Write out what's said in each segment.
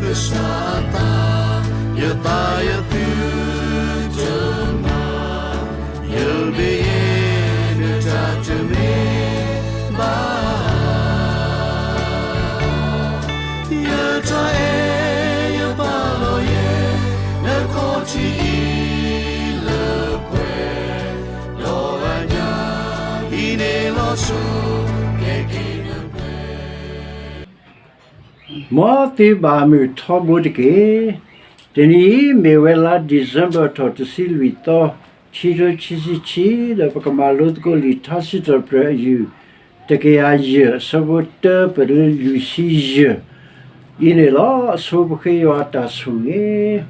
ကစၢ်အသး, ယသးယသုတမၤ, ယမ့ၢ်ယဲ နတၢ်တမ့ၢ်ဘၣ်. ယတၢ်အဲၣ်ယပာ်လီၤယဲ နခီၣ်ထံးအံၤလၢပှဲၤ, ဒီးအညၣ်အံၤန့ၣ်လီၤဆီ ကဲက့ၤနပှဲၤ မ်သုဘၣ်မုာ်ထီဘိတက့ၢ်. တနံၤအံၤမ့ၢ်ဝဲလါ December ထီၣ်တဆံလွံၢ်သီ, ခံကထိခံဆံခံ, ဒီးပကမၤလိသကိးလံာ်ထါစံးထီၣ်ပတြၢၤအယုၢ် တကယၤယဲၢ် အဆၢဖိတၢပတုၤလၢလွံၢ်ဆံယဲၢ် အံၤန့ၣ်လီၤ. အဆိပဃ့ယွၤအတၢ်ဆိၣ်ဂ့ၤ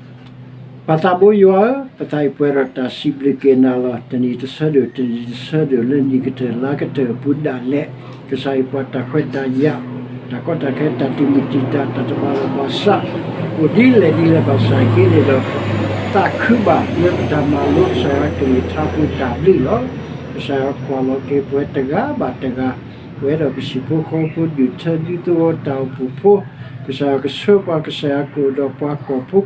ပၢ်သးဘိယွၤဧၢ, ပသးအံၤပှဲၤဒီးတၢ်စံးဘျုးက့ၤနၤလီၤ. တနံၤတဆၢဒိၣ် တနံၤတဆၢဒိၣ် လၢနံၣ်ကတၢၢ်လါကတၢၢ်အပူၤဒၣ်လဲာ်, ကစၢ်အံၤပှၤတၢ်ခွဲးတၢ်ယာ်, တၢ်ကီတၢ်ခဲ တၢ်တံာ်မုၢ်တံာ်တာ် တၢ်တဘၣ်လိာ်ဘၣ်စး အိၣ်ဒ်လဲၣ်ဒ်လဲၣ်ဘၣ်ဆၣ်က့န့ၣ်ဒီး သးခုဘၣ်လၢပတၢ်မၤလိကစၢ်ယွၤကလုၢ်ကထါပူၤတၢ်ဘျုးလီၤ. ကစၢ်ယွၤကွၢ်လီၤက့ၤပှၤတဂၤဘၣ်တဂၤ, ပဝဲဒီးပဟံၣ်ဖိဃီဖိ ဒူၣ်ထၢဒူသဝီ တၢ်အိၣ်ဖှိၣ်ဖိ, ကစၢ်ယွၤကဆှၢပှၤ, ကစၢ်ယွၤကအိၣ်ဒီးပှၤ ကီၢ်ဖိ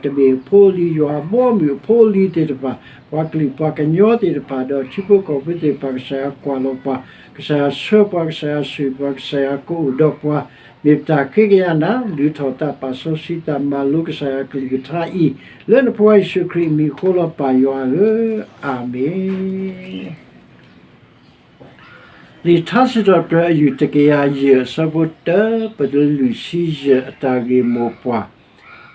ကီၢ်လံၤ ခိၣ်ရ့ၣ်စၢၣ်အဖိအလံၤ, ထံကီၢ်တဘ့ၣ်ဘၣ်တဘ့ၣ်အဖိအလံၤ, ယွၤအဘီအမုၢ်အဖိအလံၤသ့ၣ်တဖၣ်, ပှၤကလုာ်ပှၤကညီသ့ၣ်တဖၣ် ဒီးထံဖိကီၢ်ဖိသ့ၣ်တဖၣ် ကစၢ်ယွၤကွၢ်လီၤပှၤ, ကစၢ်ယွၤဆှၢပှၤ, ကစၢ်ယွၤဆိၣ်ဂ့ၤပှၤ, ကစၢ်ယွၤကအိၣ်ဒီးပှၤ, မ့ၢ်ပတၢ်ဃ့ကညးနၤ, ဒုးထီၣ်သးပာ်စီဆှံသးမၤလိကစၢ်ယွၤကလုၢ်ကထါအံၤ, လၢနဖိခွါယ့ၣ်ၡူးခရံာ်အမံၤအဃိလီၤ ပၢ်ယွၤဧၢ, အၤမ့ၣ်. လံာ်ထါစံးထီၣ်ပတြၢၤအယုၢ်တကယၤယဲၢ် အဆၢဖိတၢပတုၤလၢလွံၢ်ဆံယဲၢ် အတၢ်ဂ့ၢ်မိၢ်ပှၢ်,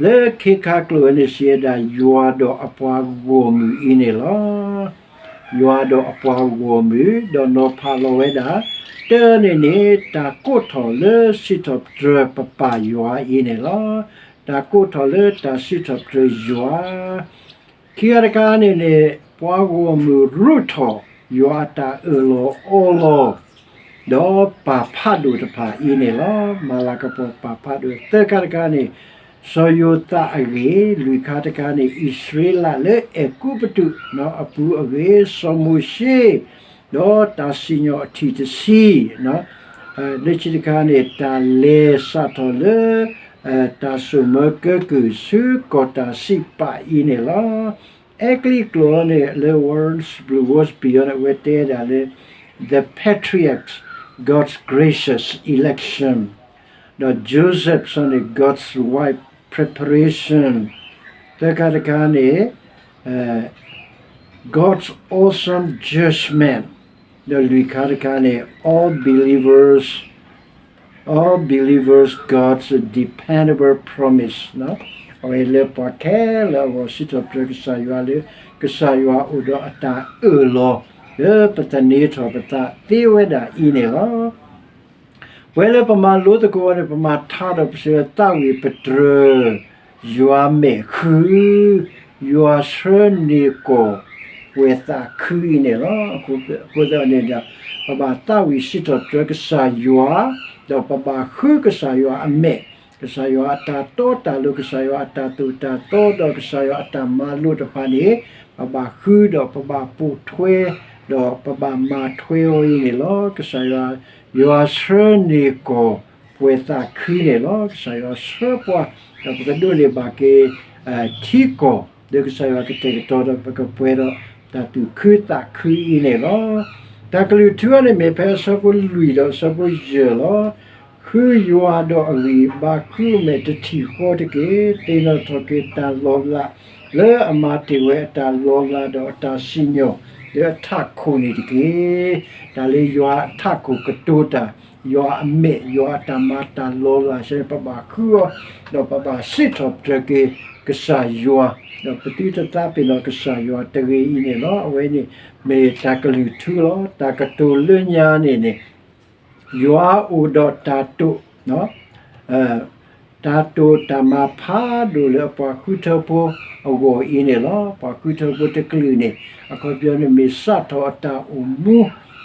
လၢခ့ခါကျိာ်ဝဲန့ၣ်စံးဝဲဒၣ် ယွၤဒီးအပှၤဂီၢ်မုၢ်အံၤန့ၣ်လီၤ. ယွၤဒီးအပှၤဂီၢ်မုၢ်, ဒီးနီၤဖးလီၤဝဲဒၣ် တၢန့ၣ်န့ၣ် တၢ်ကိးထီၣ်လၢစံးထီၣ်ပတြၢၤပပၢ်ယွၤအံၤန့ၣ်လီၤ. တၢ်ကိးထီၣ်လၢတၢ်စံးထီၣ်ပတြၢၤယွၤ ခံဂၤတခါန့ၣ်န့ၣ် ပှၤဂီၢ်မုၢ်ရူးထီၣ် ယွၤအတၢ်အၢၣ်လီၤအီလီၤ, ဒီးပၢ်ဖးဒိၣ်တဖၣ်အံၤန့ၣ်လီၤ. မၤလၤကပီၤပၢ်ဖးဒိၣ် သၢခါတခါန့ၣ် စီၤယိၤသးအဂ့ၢ်, လွံၢ်ခါတခါန့ၣ် အံၣ်စရ့လးလၢအဲၤကူပတူးအပူၤအဂ့ၢ်, စီၤမိၤၡ့ ဒီးတၢ်စံၣ်ညီၣ်အထံၣ်တဆံ လၢခံတခါန့ၣ် တၢ်လဲၤစးထီၣ်လၢ တၢ်စိာ်မၢကၢကုၢ်ဆူကီၢ်တၢ်စံးပာ်အံၤန့ၣ်လီၤ. အဲကလံးကျိာ်န့ၣ် လၢ Warren Wiersbe န့ၣ် အဝဲတဲဒၣ်လၢ the patriarchs, God's gracious election, ဒီး Joseph န့ၣ် God's wise preparation, သၢခါတခါန့ၣ် God's awesome judgment, ဒီးလွံၢ်ခါတခါန့ၣ် all believers, all believers God's dependable promise, အဝဲလၢပှၤခဲလၢာ်အဂီၢ် စံးထီၣ်ပတြၢၤကစၢ်ယွၤလၢ ကစၢ်ယွၤအိၣ်ဒီးအတၢ်အၢၣ်လီၤ လၢပသန့ၤထီၣ်ပသးသ့ဝဲဒၣ်အံၤန့ၣ်လီၤ. ပှဲၤလၢပမၤလိသကိးဝဲန့ၣ် ပမၤထါဒီးပစံးဝဲ သးဝံၣ်ပတြၢၤ ယွၤမဲာ်ဃု, ယွၤဆှၢန့ၢ်ကီၢ် ပှဲၤသးခုအံၤန့ၣ်လီၤ. အဃိသတးန့ၣ်ဒီး ပဘၣ်သးဝံၣ်စံးထီၣ်ပတြၢၤကစၢ်ယွၤ, ဒီးပဘၣ်ဃုကစၢ်ယွၤအမဲာ်, ကစၢ်ယွၤအတၢ်တီတၢ်လိၤ, ကစၢ်ယွၤအတၢ်သိၣ်တၢ်သီ, ဒီးကစၢ်ယွၤအတၢ်မၤလိာ်တဖၣ်န့ၣ် ပဘၣ်ဃုဒီးပဘၣ်ပိာ်ထွဲ, ဒီးပဘၣ်မၤထွဲအီၤအံၤန့ၣ်လီၤ. ကစၢ်ယွၤ, ယွၤဆှၢန့ၢ်ကီၢ် ပှဲၤသးခုန့ၣ်လီၤ. ကစၢ်ယွၤဆှၢပှၤ, ဒီးပကဒိးန့ၢ်ဘၣ်က့ၤ ထံကီၢ် လၢကစၢ်ယွၤကတဲာ်ကတီၤဒီး ပကပှဲၤဒီးတၢ်သူၣ်ခုသးခုအံၤန့ၣ်လီၤ. တၢ်ကလုၢ်ထူအံၤန့ၣ်မ့ၢ်ဖဲအဆၢဖိလွံၢ်ဒီးအဆၢဖိယဲၢ်လီၤ. ဃုယွၤဒီးအဂံၢ်ဘါ, ဃုအမဲာ်တထံၣ်ဃီတက့ၢ်. သ့ၣ်နီၣ်ထီၣ်က့ၤတၢ်လီၤလး လၢအမၤတ့ၢ်ဝဲအတၢ်လီၤလး ဒီးအတၢ်စံၣ်ညီၣ် လၢအထးခိၣ်န့ၣ်တက့ၢ်. တၢ်လၢယွၤအထးခိၣ်ကတိၤတၢ်, ယွၤအမဲာ်, ယွၤအတၢ်မၤတၢ်လီၤလး ဆဲန့ၣ် ပဘၣ်ဃုအီၤ, ဒီးပဘၣ်စံးထီၣ်ပတြၢၤက့ၤ ကစၢ်ယွၤ, ဒီးပသုတသးပ့ၤနီၣ်ကစၢ်ယွၤတဂ့ၤအံၤန့ၣ်လီၤ. အဝဲန့ၣ်မ့ၢ်တၢ်ကလုၢ်ထူလီၤ. တၢ်ကတိၤလၢညါန့ၣ်န့ၣ် ယွၤအိၣ်ဒီးတၢ်တိာ်, တၢ်တိာ်တၢ်မၤဖးဒိၣ်လၢအပှၤဃုထၢဖိအဂီၢ်အံၤန့ၣ်လီၤ. ပှၤဃုထၢဖိတကလုာ်န့ၣ် အခီပညီန့ၣ် မ့ၢ်စးထီၣ်အတၢ်အိၣ်မူ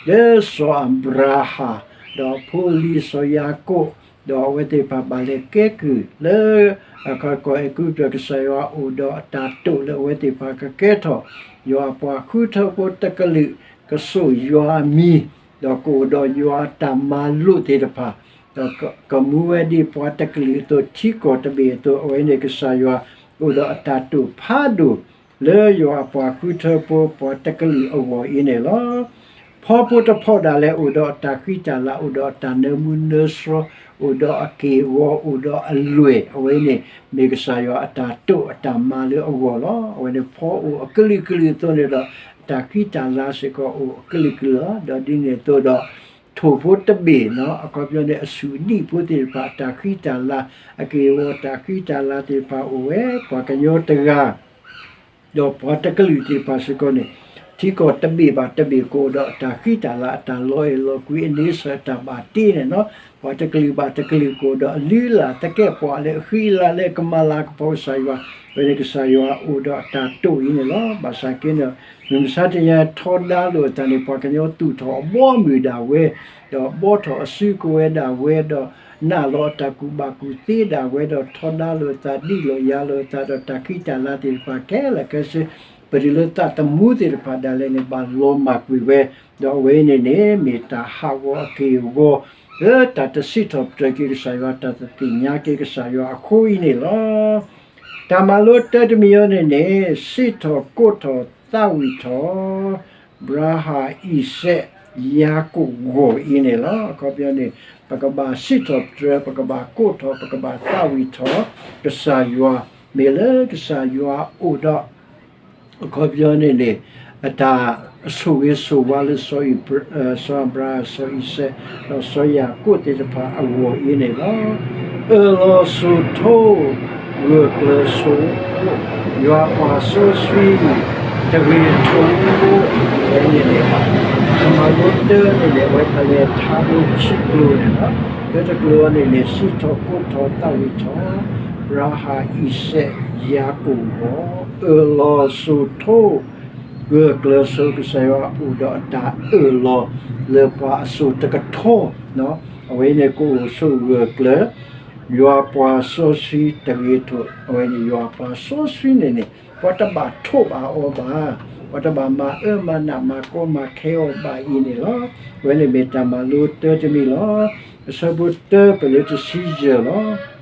လၢစီၤအၤဘြၤဟၣ်, ဒီးအဖိအလံၤစီၤယၤကိာ်, ဒီးအဝဲသ့ၣ်တဖၣ်ဘၣ်လဲၤကဲကုၢ်လၢ အခီကီၢ်အဲၤကူပတူး ကစၢ်ယွၤအိၣ်ဒီးအတၢ်တိာ်လၢအဝဲသ့ၣ်တဖၣ်ကကဲထီၣ် ယွၤအပှၤဃုထၢဖိတကလုာ်, ကစိာ်ယွၤအမံၤ, ဒီးကအိၣ်ဒီးယွၤအတၢ်မၤလိာ်သ့ၣ်တဖၣ် ဒီးကမူဝဲဒ်ပှၤတကလုာ်အသိး ထံကီၢ်တဘ့ၣ်အသိး, အဝဲန့ၣ်ကစၢ်ယွၤအိၣ်ဒီးအတၢ်တိာ်ဖးဒိၣ် လၢယွၤအပှၤဃုထၢဖိ ပှၤတကလုာ်အဂီၢ်အံၤန့ၣ်လီၤ. ဖီဖိတဖီဒၣ်လဲာ် အိၣ်ဒီးအတၢ်ဃံတၢ်လၤ, အိၣ်ဒီးအတၢ်နၢမူနၢဆှီ, အိၣ်ဒီးအက့ၢ်အဂီၤ, အိၣ်ဒီးအလွဲၢ်, အဝဲန့ၣ် မ့ၢ်ကစၢ်ယွၤအတၢ်တိာ်အတၢ်မၤလၢအဂီၢ်လီၤ. အဝဲန့ၣ်ဖီအိၣ်အကလုာ်ကလုာ်အသိးန့ၣ်ဒီး အတၢ်ဃံတၢ်လၤစ့ၢ်ကီးအိၣ်အကလုာ်ကလုာ်လီၤ. ဒီးဒ်န့ၣ်အသိးဒီး ထိၣ်ဖိတဘ့ၣ်နီၤ, အခီပညီန့ၣ် အဆူၣ်အဒံၣ်ဖိသ့ၣ်တဖၣ် အတၢ်ဃံတၢ်လၤ, အက့ၢ်အဂီၤတၢ်ဃံတၢ်လၤသ့ၣ်တဖၣ်အိၣ်ဝဲ, ပှၤကညီတဂၤ ဒီးပှၤတကလုာ်သ့ၣ်တဖၣ်စ့ၢ်ကီးန့ၣ် ထံကီၢ်တဘ့ၣ်ဘၣ်တဘ့ၣ်ကအိၣ်ဒီးအတၢ်ဃံတၢ်လၤ, အတၢ်လီၤအဲၣ်လီၤကွံ အန့ဆၢၣ် အတၢ်ဘၣ်တ့န့ၣ်နီၤ, ပှၤတကလုာ်ဘၣ်တကလုာ်ကအိၣ်ဒီးအလုၢ်အလၢ်သကဲးပဝးလၢအဃံအလၤ လၢအကမၤလၤကပီၤကစၢ်ယွၤ, အဝဲန့ၣ်ကစၢ်ယွၤအိၣ်ဒီးအတၢ်တိာ်အံၤန့ၣ်လီၤ. ဘၣ်ဆၣ်က့န့ၣ် မုၢ်မဆါတနံၤညါထီဒါလိာ်အသးန့ၣ် ပှၤကညီသူၣ်ထီၣ်အဘီအမုၢ်ဒၣ်ဝဲ, ဒီးဘှီထီၣ်အစုကဝဲၤဒၣ်ဝဲ, ဒီးနာ်လီၤအတၢ်ကူၣ်ဘၣ်ကူၣ်သ့ဒၣ်ဝဲ, ဒီးထီဒါလိာ်အသး ဒံးလိာ်ယၤလိာ်အသး ဒီးတၢ်ဃံတၢ်လၤသ့ၣ်တဖၣ်ခဲလၢာ်ခဲဆ့, ပတုၤလၢသးသမူသ့ၣ်တဖၣ်ဒၣ်လဲာ်န့ၣ် ဘၣ်လီၤမၢ်ကွံာ်ဝဲ, ဒီးအဝဲအံၤန့ၣ်န့ၣ် မ့ၢ်တၢ်ဟးဂီၤအက့ၢ်အဂီၤ လၢတၢ်တစံးထီၣ်ပတြၢၤက့ၤကစၢ်ယွၤ တၢ်တသ့ၣ်ညါက့ၤကစၢ်ယွၤအဃိအံၤန့ၣ်လီၤ. တၢ်မၤလိတၢတမံၤအံၤန့ၣ်န့ၣ် စံးထီၣ်ကိးထီၣ်သးဝံၣ်ထီၣ် ဘြၤဟၣ် အံၤစဲး ယၤကိာ်ဂီၢ်အံၤန့ၣ်လီၤ. အခီပညီန့ၣ် ပကဘၣ်စံးထီၣ်ပတြၢၤ ပကဘၣ်ကိးထီၣ် ပကဘၣ်သးဝံၣ်ထီၣ် ကစၢ်ယွၤ, မ့ၢ်လၢကစၢ်ယွၤအိၣ်ဒီး အခီပညီန့ၣ်န့ၣ် အတၢ်ဆိၣ်ဂ့ၤဆိၣ်ဝါလၢ စီၤအံၤ, စီၤအၤဘြၤဟၣ်, စီၤအံၤစဲး, ဒီးစီၤယၤကိာ်သ့ၣ်တဖၣ်အဂီၢ်အံၤန့ၣ်လီၤ. အၢၣ်လီၤစိာ်ထိၣ် ဂၢၢ်ကျၢၤဆိ, ယွၤပှၤစီဆှံ တဂ့ၤထိၣ်, အဝဲန့ၣ်န့ၣ် တၢ်မၤလိတၢန့ၣ်န့ၣ် အဝဲပလဲၤထါဘိခံကျိၤန့ၣ်လီၤ. တၢတကျိၤန့ၣ်န့ၣ် စံးထီၣ်ကိးထီၣ်သးဝံၣ်ထီၣ် ဘြၤဟၣ် အံၤစဲး ယၤကိာ်ဂီၢ်, အၢၣ်လီၤစိာ်ထိၣ် ဂၢၢ်ကျၢၤဆိ ကစၢ်ယွၤအိၣ်ဒီးအတၢ်အၢၣ်လီၤ လၢပှၤအစိၤတကထိ, အဝဲန့ၣ်ကအိၣ်ဆိးဂၢၢ်ကျၢၤ, ယွၤပှၤစီဆှံတဂ့ၤထိၣ်, အဝဲန့ၣ် ယွၤပှၤစီဆှံန့ၣ်န့ၣ် ပှၤတဘၣ်ထိးဘၣ်အီၤဘၣ်, ပှၤတဘၣ်မၤအၢမၤနးမၤကီမၤခဲအီၤဘၣ်အံၤန့ၣ်လီၤ. အဝဲန့ၣ်မ့ၢ်တၢ်မၤလိတၢတမံၤလီၤ. အဆၢဖိတၢပလၢတဆံယဲၢ်လီၤ.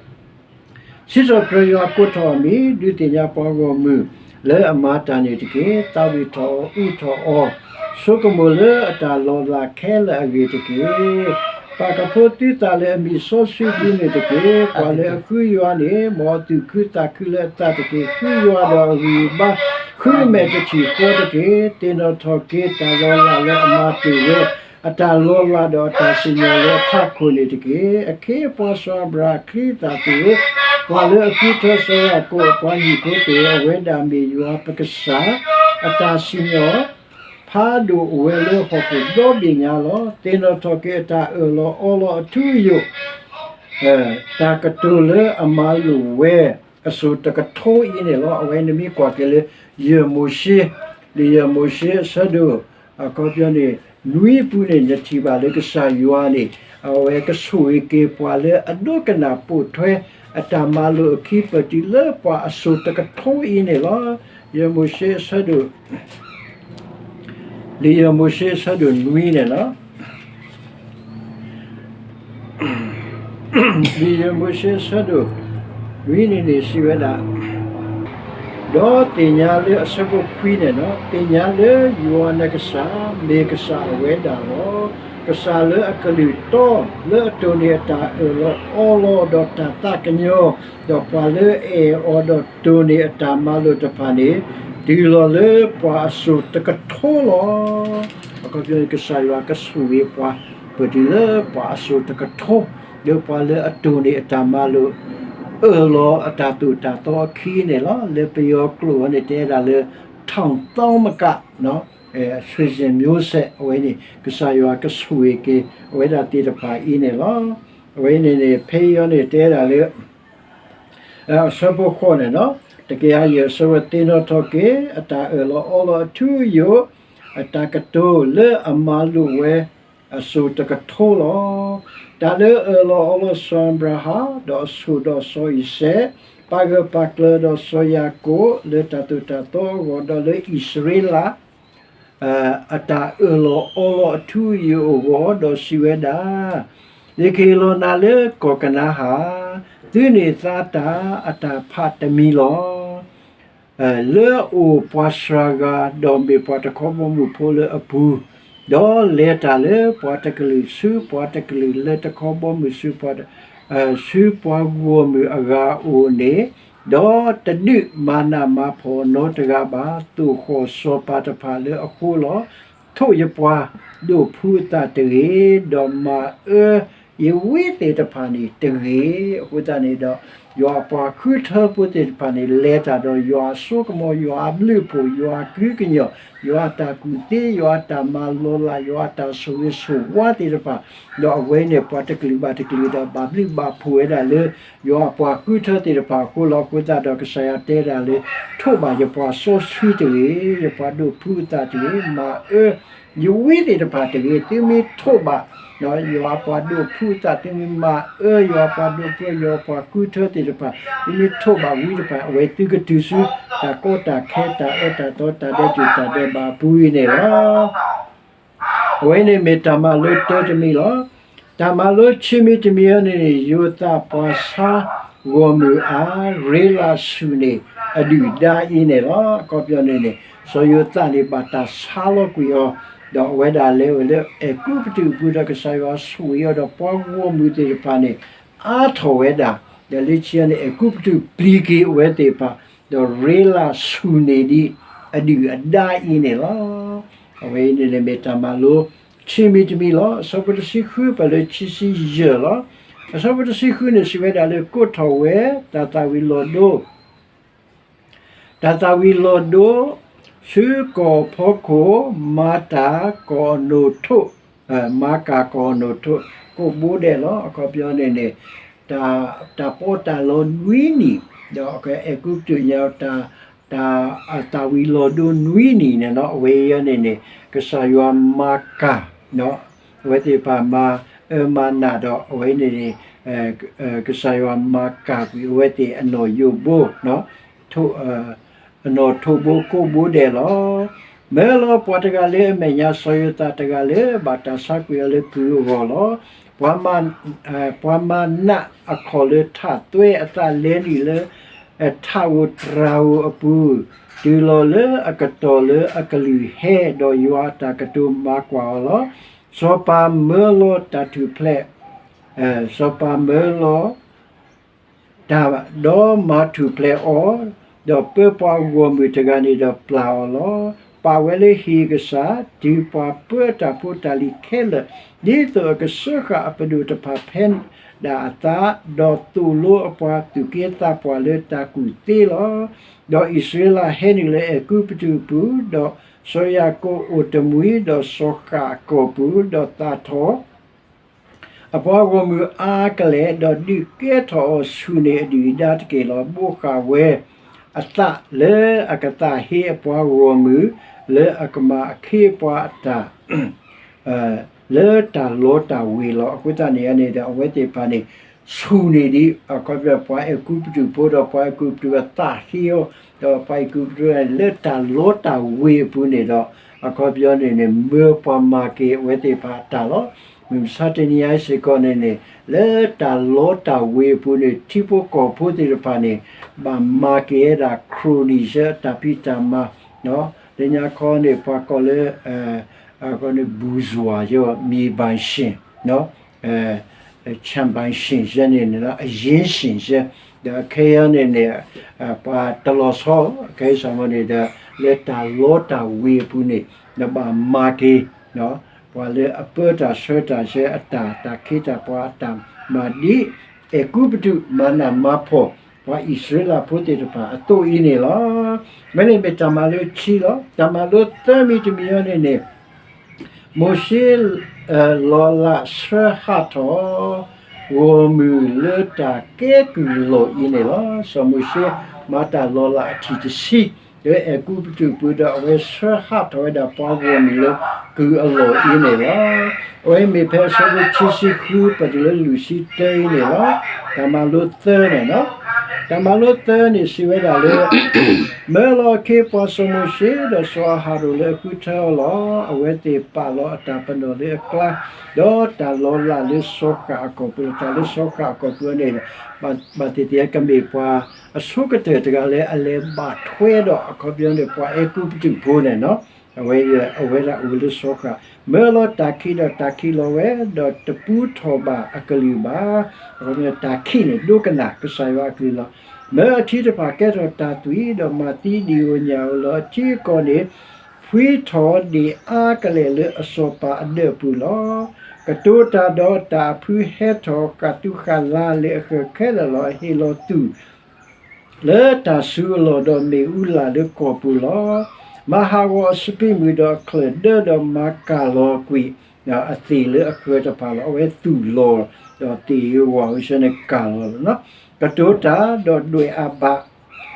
စံးထီၣ်ပတြၢၤယွၤကိးထီၣ်အမံၤ, ဒုးသ့ၣ်ညါပှၤဂီၢ်မုၢ်လၢအမၤတၢ်န့ၣ်တက့ၢ်. သးဝံၣ်ထီၣ်အီၤအုးထီၣ်အီၤ, ဆိကမိၣ်လၢအတၢ်လီၤလးခဲလၢာ်အဂ့ၢ်တက့ၢ်. ပာ်ကဖိသုသးလၢအမံၤစီဆှံဒ်န့ၣ်တက့ၢ်. ပှၤလၢအဃုယွၤန့ၣ် မ်အသူၣ်ခုသးခုလၢအသးတက့ၢ်. ဃုယွၤဒီးအဂံၢ်အဘါ, ဃုအမဲာ်တထံၣ်ဃီတက့ၢ်. သ့ၣ်နီၣ်ထီၣ်က့ၤတၢ်လီၤလးလၢအမၤတ့ၢ်ဝဲ အတၢ်လီၤလးဒီးအတၢ်စံၣ်ညီၣ်လၢအထးခိၣ်န့ၣ်တက့ၢ်. အခ့အပှၤစီၤအၤဘြၤဟၣ်ချံသၣ်သ့ၣ်ဧၢ, ပှၤလၢအဃုထၢစီၤယၤကိာ်အပှၤဟံၣ်ဖိသ့ၣ်ဧၢ, အဝဲဒၣ်မ့ၢ်ယွၤပကစၢ်, အတၢ်စံၣ်ညီၣ် ဖးဒိၣ်အိၣ်ဝဲလၢဟီၣ်ခိၣ်ဒီဘ့ၣ်ညါလီၤ. သ့ၣ်နီၣ်ထီၣ်က့ၤအတၢ်အၢၣ်လီၤအီလီၤအထူအယိာ် တၢ်ကတိၤလၢအမၤလိာ်ဝဲအစိၤတကထိအံၤန့ၣ်လီၤ. အဝဲနမ့ၢ်ကွၢ်က့ၤလၢ ယဲၢ်မိၤၡ့, လံာ်ယဲၢ်မိၤၡ့အဆၢဒိၣ် အခီပညီန့ၣ် နွံအပူၤန့ၣ် နထံၣ်ဘၣ်လၢကစၢ်ယွၤန့ၣ် အဝဲကဆိၣ်ဂ့ၤက့ၤပှၤလၢအဒိကနၣ်ပိာ်ထွဲ အတၢ်မၤလိာ်အခံ ပတုၤလၢပှၤအစိၤတကထိအံၤန့ၣ်လီၤ. ယဲၢ်မိၤၡ့အဆၢဒိၣ် လံာ်ယဲၢ်မိၤၡ့အဆၢဒိၣ်နွံန့ၣ်လီၤ. လံာ်ယဲၢ်မိၤၡ့အဆၢဒိၣ်နွံန့ၣ်န့ၣ် စံးဝဲဒၣ်, ဒီးသ့ၣ်ညါလၢ အဆၢဖိခွံန့ၣ်လီၤ, သ့ၣ်ညါလၢယွၤနကစၢ် မ့ၢ်ကစၢ်အဝဲဒၣ်လီၤ. ကစၢ်လၢအကလုၢ်တီ လၢအတိၢ်န့ၢ်အတၢ်အၢၣ်လီၤအီလီၤဒီးတၢ်သးကညီၤ, ဒီးပှၤလၢအအဲၣ်အီၤဒီးတိၢ်န့ၢ်အတၢ်မၤလိာ်တဖၣ်န့ၣ် တုၤလီၤလၢပှၤအစိၤတကထိလီၤ. အခီပညီ ကစၢ်ယွၤကဆိၣ်ဂ့ၤပှၤ ပတုၤလၢပှၤအစိၤတကထိ, ဒီးပှၤလၢအတိၢ်န့ၢ်အတၢ်မၤလိာ် အၢၣ်လီၤအတၢ်သိၣ်တၢ်သီအခံန့ၣ်လီၤ. လၢပယီၤကျိာ်အံၤန့ၣ် တဲဒၣ်လၢ ထောင်သောင်းမက ဆွေစဉ်မျိုးဆက် အဝဲန့ၣ် ကစၢ်ယွၤကဆိၣ်ဂ့ၤက့ၤ အဝဲဒၣ်သ့ၣ်တဖၣ်အံၤန့ၣ်လီၤ. အဝဲန့ၣ်န့ၣ် ဖဲအံၤန့ၣ် တဲဒၣ်လၢ အဆၢဖိဃိးန့ၣ်လီၤ, တကယၤယဲၢ်ဆၢဝဲ သ့ၣ်နီၣ်ထီၣ်က့ၤ အတၢ်အၢၣ်လီၤအီလီၤအထူအယိာ်, အတၢ်ကတိၤလၢအမၤလိာ်ဝဲ အစိၤတကထိလီၤ. တၢ်လၢအၢၣ်လီၤအီလီၤစီၤအၤဘြၤဟၣ် ဒီးအဆိၣ်ဒီးစီၤအံၤစဲး, ပာ်ဂၢၢ်ပာ်ကျၢၤဒီးစီၤယၤကိာ် လၢတၢ်သိၣ်တၢ်သီအဂီၢ် ဒီးလၢအံၣ်စရ့လး အတၢ်အၢၣ်လီၤအီလီၤအထူအယိာ်အဂီၢ် ဒီးစံးဝဲဒၣ်, ယကဟ့ၣ်လီၤနၤလၢကီၢ်ကနၤအၣ်, သုန့ၢ်သါတၢ်အတၢ်ဖးတမံၤလီၤ. လၢအအိၣ်ပှၤစှၤဂၤ, ဒီးမ့ၢ်ပှၤတခီဘီမုၢ်ဖိလၢအပူၤ, ဒီးလဲၤတၢ်လၢပှၤတကလုာ်ဆူပှၤတကလုာ်, လၢတခီဘီမုၢ်ဆူပှၤ, ဆူပှၤဂီၢ်မုၢ်အဂၤအအိၣ်န့ၣ်, ဒီးတဒုးမၤနးမၤဖှီၣ်နီတဂၤဘၣ်, သိၣ်ဃီၣ်စီၤပၤတဖၣ်လၢအဃိလီၤ. ထိးယပှၤဒိးဖုးအသးတဂ့ၤ, ဒီးမၤအၢယဝံသ့ၣ်တဖၣ်န့ၣ်တဂ့ၤ. အဃိသတးန့ၣ်ဒီး, ယွၤအပှၤဃုထၢဖိသ့ၣ်တဖၣ်န့ၣ် လဲၤတၢ်ဒီးယွၤအစိကမီၤ, ယွၤအဘျုးအဖှိၣ်, ယွၤအကုကညီၢ်, ယွၤအတၢ်ကူၣ်သ့, ယွၤအတၢ်မၤလီၤလး, ယွၤအတၢ်ဆိၣ်ဂ့ၤဆိၣ်ဝါသ့ၣ်တဖၣ်, ဒီးအဝဲန့ၣ်ပှၤတကလုာ်ဘၣ်တကလုာ်ဒီး ဘၣ်ဘျုးဘၣ်ဖှိၣ်ဝဲဒၣ်လၢ ယွၤအပှၤဃုထၢသ့ၣ်တဖၣ်အဃိလီၤ. အဃိသတးဒီးကစၢ်ယွၤတဲဒၣ်လၢ, ထိးဘၣ်ယပှၤစီဆှံတဂ့ၤ, ယပှၤဒိးဖုးအသးတဂ့ၤ, မၤအၢယဝံသ့ၣ်တဖၣ်တဂ့ၤ. သုမ့ၢ်ထိးဘၣ် ယွၤအပှၤဒိးဖုးအသး, သုမ့ၢ်မၤအၢယွၤအပှၤဒိးဖုး, ယွၤအပှၤဃုထၢသ့ၣ်တဖၣ်, သုမ့ၢ်ထိးဘၣ်ဝံတဖၣ်, အဝဲသုကတုၤဆူ တၢ်ကီတၢ်ခဲ, တၢ်အၢတၢ်သီ, တၢ်ဒဲးတူာ်တၢ်ဒဲးဘးအပူၤအံၤန့ၣ်လီၤ. အဝဲန့ၣ်မ့ၢ်တၢ်မၤလိတၢတမံၤလီၤ. တၢ်မၤလိခံမံၤတမံၤအံၤန့ၣ်န့ၣ်, ယိၤသးပှၤဆါဂီၢ်မုၢ်အါ, ရ့လးဆူၣ်န့ၢ်အဒုၣ်အဒါအံၤန့ၣ်လီၤ. အခီပညီန့ၣ်န့ၣ်, စီၤယိၤသးန့ၣ်ဘၣ်တၢ်ဆါလီၤကွံာ်အီၤ, ဒီးအဝဲဒၣ်လဲၤဝဲလၢအဲၤကူပတူးအပူၤဒီး ကစၢ်ယွၤဆိၣ်ဂ့ၤအီၤဒီးပှၤဂီၢ်မုၢ်သ့ၣ်တဖၣ်န့ၣ် အါထီၣ်ဝဲဒၣ်, ဒီးလၢခံန့ၣ် အဲၤကူပတူးပျံၤက့ၤအဝဲသ့ၣ်တဖၣ်, ဒီးရ့လးဆူၣ်န့ၢ်ဒံးအဒုၣ်အဒါအံၤန့ၣ်လီၤ. အဝဲအံၤန့ၣ်န့ၣ်မ့ၢ်တၢ်မၤလိခံမံၤတမံၤလီၤ. အဆၢဖိတဆံဃုပၢၢ်လၢခံဆံယဲၢ်လီၤ. အဆၢဖိတဆံဃုန့ၣ် စံးဝဲဒၣ်လၢ ကိးထီၣ်ဝဲ တၢ်သၣ်ဝံၤလီၤဒိ တၢ်သၣ်ဝံၤလီၤဒိ ဆူကီၢ်ဖီခိၣ်, မၤတၢ်ကီၢ်အနိးထိး, မၤကၢ်ကီၢ်အနိးထိး, ကိးဘိဒဲးလီၤ. အခီပညီန့ၣ်န့ၣ်, တၢ်ပီးတၢ်လီနွံနံၣ်, ဒီးအဲၤကူပတူးညါ တၢ်သၣ်ဝံၤလီၤဒိနွံနံၣ်န့ၣ်လီၤ. အဝဲအံၤန့ၣ်န့ၣ် ကစၢ်ယွၤမၤကၢ် အဝဲသ့ၣ်တဖၣ်မၤအၢမၤနးဒီး အဝဲန့ၣ်န့ၣ် ကစၢ်ယွၤမၤကၢ်ကွံာ်အဝဲသ့ၣ်အနီၣ်ယိာ်ဘိ, အနီၣ်ထိးဘိကိးဘိဒဲးလီၤ. မၢလီၤပှၤတဂၤလၢအမဲာ်ညါ, စီၤယိၤသးတဂၤလၢဘၣ်တၢ်ဆါကွံာ်အီၤလၢကုၢ်အဂီၢ်လီၤ. ပှၤမၤနးအခီၣ်လၢထးသွဲအသးလဲၤနုာ်လၢ ထးဧိၤတြၢ်ဧိၤအပူၤ, တုၤလီၤလၢအကတီၢ်လၢအကလုၢ်ဟဲ, ဒီးယွၤအတၢ်ကတိၤမၤကွၢ်အီၤလီၤ. စီၤပၤမၢလီၤတၢ်ထူၣ်ဖျဲး, စီၤပၤမၢလီၤ တၢ်ဒီးမၤထူၣ်ဖျဲးအီၤ, ဒီးပၢပှၤဂီၢ်မုၢ်တဂၤန့ၣ်ဒီးပျၢ်အီၤလီၤ. ပာ်ဝဲလၢဟံၣ်ကစၢ်, တုၤပှၤပၢတၢ်ဖိတၢ်လံၤခဲလၢာ်, ဒ်သိးအကစၢဃာ်အပဒိၣ်တဖၣ်ဖဲဒၣ်အသး, ဒီးသိၣ်လိအပှၤသူၣ်က့သးပှၢ်လၢတၢ်ကူၣ်သ့လီၤ. ဒီးအံၣ်စရ့လးဟဲနုာ်လၢအဲၤကူပတူးအပူၤ, ဒီးစီၤယၤကိာ်အိၣ်တမှံၤ, ဒီးစီၤဃၣ်အကီၢ်ပူၤ, ဒီးသၣ်ထီၣ် အပှၤဂီၢ်မုၢ်အါကလဲာ်, ဒီးဒုးကဲထီၣ်အီၤဆူၣ်န့ၢ်အဒုၣ်အဒါတက့ၢ်လီၤ. ဘိးဃာ်ဝဲအသးလၢအကသးဟ့အပှၤဂီၢ်မုၢ်, လၢအကမၤအခ့အပှၤအတၢ် လၢတၢ်လီတၢ်ဝ့ၤလီၤ. အဃိသတးန့ၣ်န့ၣ်ဒီး အဝဲသ့ၣ်တဖၣ်န့ၣ် ဆူၣ်န့ၢ်ဒံး အခီပညီ ပှၤအဲၤကူပတူးဖိဒီးပှၤအဲၤကူပတူးအသးဟ့အီၤ, ဒီးပှၤအဲၤကူပတူးလၢတၢ်လီတၢ်ဝ့ၤအပူၤန့ၣ်ဒီး အခီပညီန့ၣ်န့ၣ် မၢပှၤမၤက့ၤအဝဲသ့ၣ်တဖၣ်အတၢ်လီၤ. မုၢ်မဆါတနံၤအံၤစ့ၢ်ကီးန့ၣ်န့ၣ် လၢတၢ်လီတၢ်ဝ့ၤအပူၤန့ၣ် ထံဖိကီၢ်ဖိသ့ၣ်တဖၣ်န့ၣ် ဘၣ်မၤက့ၤဝဲဒၣ် ခရိၣ်နံၣ်ဆၢအတၢ်ဖံးတၢ်မၤ, လၢညါခီန့ၣ် ပှၤကိးလၢ အဃိန့ၣ် bourgeois ယိ မြေပိုင်ရှင်, ဆံးပိုင်ရှင် ယဲန့ၣ်န့ၣ် အရင်းရှင် ယဲ, ဒီးအခဲအံၤန့ၣ်န့ၣ် ပှၤတလီၤဆီ ခဲအံၤစ့ၢ်ကီးန့ၣ်ဒီး လၢတၢ်လီတၢ်ဝ့ၤအပူၤန့ၣ် နဘၣ်မၤက့ၤ ပှၤလၢအပၢတၢ်ဆှၢတၢ်ဆၢအတၢ် တၢ်ခ့တၢ်ပှၤအတၢ်မၤဒ် အဲၤကူပတူးမၤနးမၤဖှီၣ် ပှၤအံၣ်စရ့လးဖိသ့ၣ်တဖၣ်အသိးအံၤန့ၣ်လီၤ. မ့ၢ်န့ၣ်မ့ၢ်တၢ်မၤလိခံလီၤ. တၢ်မၤလိသၢမံၤတမံၤအံၤန့ၣ်န့ၣ် မိၤၡ့ လီၤလးဆှၢဟးထီၣ် ဂီၢ်မုၢ်လၢတၢ်ကဲကုၢ်လီၢ်အံၤန့ၣ်လီၤ. စီၤမိၤၡ့မၤတၢ်လီၤလးအထံၣ်တဆံ လၢအဲၤကူပတူးပူၤဒီး အဝဲဆှၢဟးထီၣ်ဝဲဒၣ်ပှၤဂီၢ်မုၢ်လၢကုၢ်အလီၢ်အံၤန့ၣ်လီၤ. အဝဲမ့ၢ်ဖဲအဆၢဖိခံဆံဃု ပတုၤလၢလွံၢ်ဆံတၢအံၤန့ၣ်လီၤ. တၢ်မၤလိသၢန့ၣ်လီၤ. တၢ်မၤလိသၢန့ၣ်စံးဝဲဒၣ်လၢ မၢလီၤအခ့အပှၤစီၤမိၤၡ့ ဒီးစီၤအၤဟရိၣ်လၢအဃုထၢအီၤလီၤ. အဝဲသ့ၣ်ပာ်လီၤအတၢ်ပနီၣ်လၢအကျါ, ဒီးတၢ်လီၤလးလၢစီၤဃၣ်အကီၢ်ပူၤလီၤ. တၢ်လၢစီၤဃၣ်အကီၢ်ပူၤန့ၣ် ဘၣ်သ့ၣ်သ့ၣ်ကမ့ၢ်ပှၤအဆိကတၢၢ်တဂၤလၢအလဲၤဘၣ်ထွဲဒီး အခီပညီန့ၣ် ပှၤအဲၤကူပတူးဖိန့ၣ်လီၤ. အဝဲ အဝဲဒၣ်အိၣ်လၢစီၤဃၣ်, မၢလီၤတၢ်ခံးဒီးတၢ်ခံးလီၤဝဲ, ဒီးတပူထီၣ်ဘၣ်အကလုၢ်ဘၣ်. အခီပညီ တၢ်ခံးန့ၣ် ဒိကနၣ်ကစၢ်ယွၤအကလုၢ်လီၤ. မၢအထံတဖၣ်ကဲထီၣ်တၢ်သွံၣ်, ဒီးမၤသံဒံၣ်ဧိၤညၣ်ဧိၤလီၤ. အထံအကီၢ်န့ၣ် ဖှံထီၣ်ဒံးအါကလဲာ်လၢအစီၤပၤအဒၢးအပူၤလီၤ. ကတိၤတၢ်ဒီးတၢ်အဖုဟဲထီၣ်ဃၣ်သူဃၣ်လၤလၢအဃၢၤခဲလၢာ်လီၤ. အဟ့ၣ်လီၤသူၣ် လၢတၢ်စူၤအလီၢ်ဒီးမ့ၣ်အူလၢ်လၢကီၢ်ပူၤလီၤ. မၤဟးဂီၤအစပံးမုၢ်ဒီးအချၢၣ်ဒၢဒီးမၤကၢ်လီၤကွံာ် အသ့ၣ်လၢအဃၢၤတဖၣ်လီၤ. အဝဲသူၣ်လီၤဒီးသ့ၣ်ဧိၤဝၣ်ဧိၤဆၢန့ၣ်ကၢ်လီၤလီၤ. ကတိၤတၢ်ဒီးဒွဲၣ်အါဘး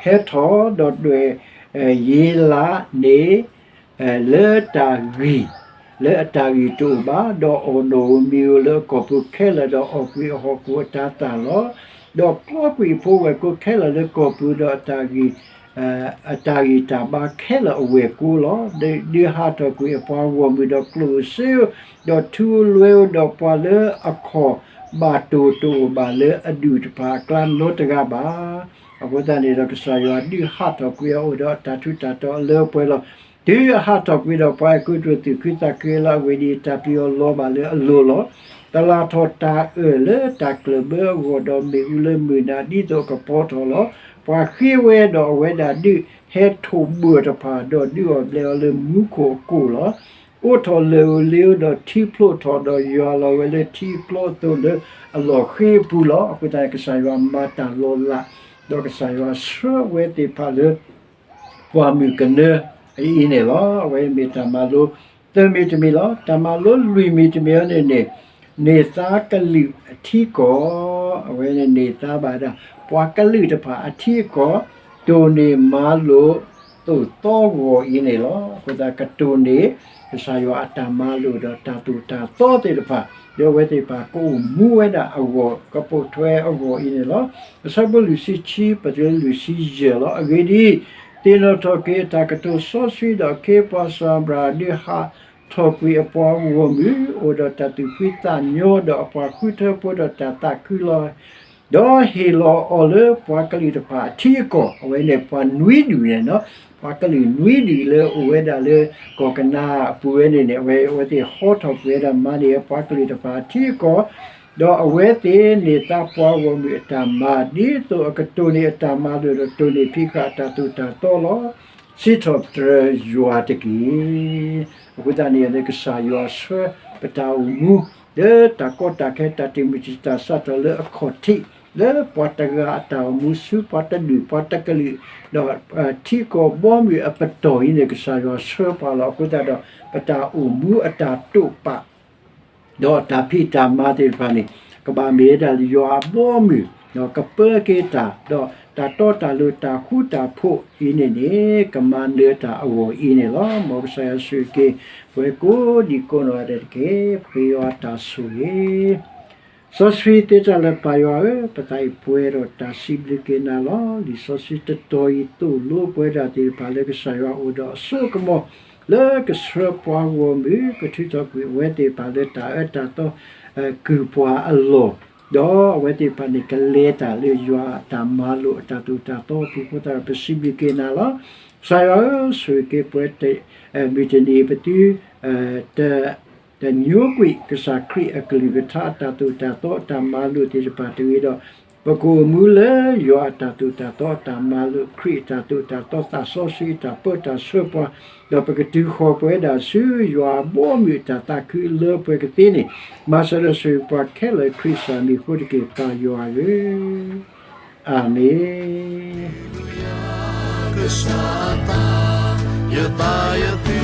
ဟဲထီၣ်, ဒီးဒွဲၣ်ယ့လးန့ၣ် လၢတၢ်ဂံၢ် လၢအတၢ်ဂံၢ်တအိၣ်ဘၣ်, ဒီးအီၣ်နီၣ်ဧိၤမံၤဧိၤလၢအကီၢ်ပူၤခဲလၢာ်, ဒီးအီၣ်ကွံာ်အဟီၣ်ခိၣ်အတၤသၣ်လီၤ. ဒီးကျီကွံာ်အဖိဝဲၢ်ကိာ်ခဲလၢာ်လၢကီၢ်ပူၤ, ဒီးအတၢ်ဂံၢ် အတၢ်ဂံၢ်တၢ်ဘါခဲလၢာ်အဝဲၢ်ကိာ်လီၤ. ဒုးဟးထီၣ်ကွံာ်အပှၤဂီၢ်မုၢ်ဒီးကျိၣ်ဧိၤစ့ဧိၤ, ဒီးထူဧိၤလွဲဧိၤ, ဒီးပှၤလၢအခိၣ်ဘၣ်တိၢ်တအိၣ်ဘၣ်လၢအဒူၣ်တဖၣ်အကျါနီတဂၤဘၣ်. အဃိသတးန့ၣ်ဒီး ကစၢ်ယွၤဒုးဟးထီၣ်ကွံာ်အအိၣ်ဒီးအတၢ်ထူးတၢ်တီၤအလၢအပှဲၤလီၤ. တုၤအဟးထီၣ်ကွံာ်ဒီးပှၤအဲၤကူပတူးသူၣ်ခုသးခုလီၤ. အဂ့ၢ်ဒ်အံၤ, တၢ်ပျံၤအီၤလီၤဘၣ်လၢအလိၤလီၤ. သလၣ်ထီၣ်တၢ်အၢၣ်လၢတၢ်ကျၢၢ်ဘၢအဂီၢ်, ဒီးမ့ၣ်အူလၢမုၢ်နၤဒ်သိးအကပီၤထီၣ်လီၤ. ပှၤဃ့ဝဲဒီးအဝဲဒၣ်ဒုးဟဲထိၣ်ဘှၢၣ်တဖၣ်, ဒီးဒုးအီၣ်ဘျဲးအီၤလၢမူခိၣ်အကိၣ်လီၤ. အိးထီၣ်လၢၢ်ဧိၤလ့ၤဧိၤ, ဒီးထံဖျိးထီၣ်, ဒီးယွၤလီၤဝဲလၢထံအကျီအသိးလၢအလီၢ်ဃ့အပူၤလီၤ. အဃိသတးန့ၣ် ကစၢ်ယွၤမၤတၢ်လီၤလး, ဒီးကစၢ်ယွၤဆှၢအဝဲသ့ၣ်တဖၣ်လၢ ပှၢ်မုၢ်ကနၢအအံၤန့ၣ်လီၤ. အဝဲမ့ၢ်တၢ်မၤလိသၢမံၤတမံၤလီၤ. တၢ်မၤလိလွံၢ်မံၤတမံၤအံၤန့ၣ်န့ၣ်, န့ၢ်သါကလုာ်အထံအကီၢ်, အဝဲန့ၣ်န့ၢ်သါဘၣ်ဒၣ် ပှၤကလုာ်တဖၣ်အထံအကီၢ်, တိၢ်န့ၢ်မၤလိာ်သိၣ်သီဂီၤအံၤန့ၣ်လီၤ. အဃိသတးကတိၢ်န့ၢ် ကစၢ်ယွၤအတၢ်မၤလိာ်ဒီးတၢ်သိၣ်တၢ်သီသ့ၣ်တဖၣ်, ဒီးအဝဲသ့ၣ်တဖၣ်ကအိၣ်မူဝဲဒၣ်အဂီၢ် ကပိာ်ထွဲအဂီၢ်အံၤန့ၣ်လီၤ. အဆၢဖိလွံၢ်ဆံခံ ပတုၤလၢလွံၢ်ဆံယဲၢ်လီၤ. အဂ့ၢ်ဒ်အံၤ, သ့ၣ်နီၣ်ထီၣ်က့ၤအတၢ်ကတိၤစီဆှံဒီးအခ့အပှၤစီၤအၤဘြၤဟၣ်ဒုးဟးထီၣ်ကွံာ်အပှၤဂီၢ်မုၢ်, အိၣ်ဒီးတၢ်သူၣ်ဖှံသးညီ, ဒီးအပှၤဃုထၢဖိဒီးတၢ်သးခုလီၤ. ဒီးဟ့ၣ်လီၤအီၤလၢပှၤကလုာ်တဖၣ်အထံအကီၢ်, အဝဲန့ၣ်ပှၤနွံဒူၣ်န့ၣ်, ပှၤကလုာ်နွံဒူၣ်လၢအိၣ်ဝဲဒၣ်လၢကီၢ်ကနၤအပူၤဝဲန့ၣ်န့ၣ်, အဝဲ အဝဲသ့ၣ်ဟီထီၣ်ကွံာ်ဝဲဒၣ်မၤန့ၢ်ပှၤကလုာ်တဖၣ်အထံအကီၢ်, ဒီးအဝဲသ့ၣ်န့ၢ်သါပှၤဂီၢ်မုၢ်အတၢ်မၤ, ဒ်သိးအကတိၢ်န့ၢ်အတၢ်မၤလိာ်ဒီးတိၢ်န့ၢ်ဖံးဃာ်အတၢ်သိၣ်တၢ်သီလီၤ. စံးထီၣ်ပတြၢၤယွၤတက့ၢ်. အဃိသတးန့ၣ် လၢကစၢ်ယွၤဆှၢပတၢ်အိၣ်မူ လၢတၢ်ကီတၢ်ခဲ တၢ်တမုာ်တစၢ် စးထီၣ်လၢအခီၣ်ထံး လၢပှၤတဂၤအတၢ်အိၣ်မူ ဆူပှၤတဒူၣ်ပှၤတကလုာ် ဒီးထံကီၢ်ဘီမုၢ်အပတီၢ်အံၤန့ၣ် ကစၢ်ယွၤဆှၢပှၤလီၤ. အဃိသတးဒီး ပတၢ်အိၣ်မူအတၢ်တိာ်ပာ် ဒီးတၢ်ဖံးတၢ်မၤသ့ၣ်တဖၣ်န့ၣ် ကဘၣ်မ့ၢ်ဝဲဒၣ်ယွၤအဘီအမုၢ်, ဒီးကပၢက့ၤတၢ်, ဒီးတၢ်တီတၢ်လိၤ တၢ်ဃူတၢ်ဖိးအံၤန့ၣ်န့ၣ် ကမၤနၢၤတၢ်အဂီၢ်အံၤန့ၣ်လီၤ. မ်ကစၢ်ယွၤဆိၣ်ဂ့ၤက့ၤ ပဝဲကိးဒံးကိးနီၢ်ဂၤဒဲးတက့ၢ်. ပဃ့ယွၤတၢ်ဆိၣ်ဂ့ၤ စီဆှံသ့တၢ်လၢပၢ်ယွၤဧၢ, ပသးအံၤပှဲၤဒီးတၢ်စံးဘျုးက့ၤနၤလီၤ. လံာ်စီဆှံတတီၤအံၤ သိၣ်လိပဝဲဒၣ်သ့ၣ်တဖၣ်လၢကစၢ်ယွၤအိၣ်ဒီး အစိကမီၤလၢကဆှၢပှၤဂီၢ်မုၢ် ကထုးထီၣ်ကွံာ်အဝဲသ့ၣ်တဖၣ်လၢတၢ်အၢတၢ်သီ ကုၢ်ပှၤအလီၢ်, ဒီးအဝဲသ့ၣ်တဖၣ်န့ၣ် ကလဲၤတၢ်လၢယွၤအတၢ်မၤလိာ်အတၢ်သိၣ်တၢ်သီအပူၤအဃိသတး ပစံးဘျုးက့ၤနၤလီၤ. ကစၢ်ယွၤဧၢ, ဆိၣ်ဂ့ၤက့ၤပဝဲ မုၢ်တနံၤအံၤ ပသု တ တညိကွံာ်ကစၢ်ခရံာ်အကလုၢ်ကထါ အတၢ်သိၣ်တၢ်သီ အတၢ်မၤလိာ်သ့ၣ်တဖၣ်တဂ့ၤဒီး ပကအိၣ်မူလၢယွၤအတၢ်သိၣ်တၢ်သီ အတၢ်မၤလိာ် ခရံာ်အတၢ်သိၣ်တၢ်သီ သးစီဆှံအတၢ်ပၢတၢ်ဆှၢပှၤ, ဒီးပကတုၤဃီၤပဝဲဒၣ်ဆူယွၤအဘီအမုၢ်အတၢ်သးခုလၢပှဲၤကသ့န့ၣ်, မၤစၢၤဒီးဆိၣ်ဂ့ၤပှၤခဲလၢာ် ခရံာ်ကစၢ်မံၤအဃိတက့ၢ် ပၢ်ယွၤဧၢ, အၤမ့ၣ်.